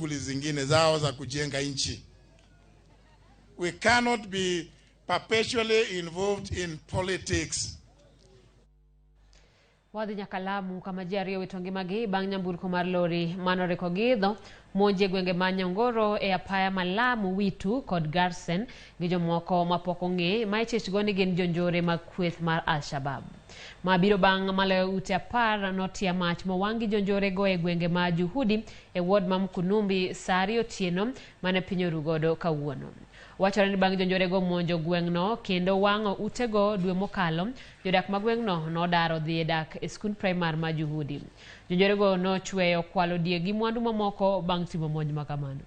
shughuli zingine zao za kujenga nchi. We cannot be perpetually involved in politics. Wadhi nyaka Lamu kama ji ariyo owito ngimagi bang' nyamburko mar lori manoriko giidho monj e gwenge ma Nyongoro e apaya ma Lamu Witu kod Garsen gi jomoko mapok ong'e ma ichich go ni gin jonjore mag kweth mar Al-Shabab. Ma biro bang' maloyo ute 10 notia mach mowang' gi jonjore go e gwenge ma Juhudi e ward ma Mkunumbi saa 2 otieno mane piny oru godo kawuono. Wachore ni bang' jonjorego monjo gweng'no kendo wang'o utego dwe mokalo, jodak ma gweng'no nodar odhi e dak e skund primar ma Juhudi. Jonjorego nochweyo kwalo diek gi mwandu mamoko bang' timo monj ma kamano.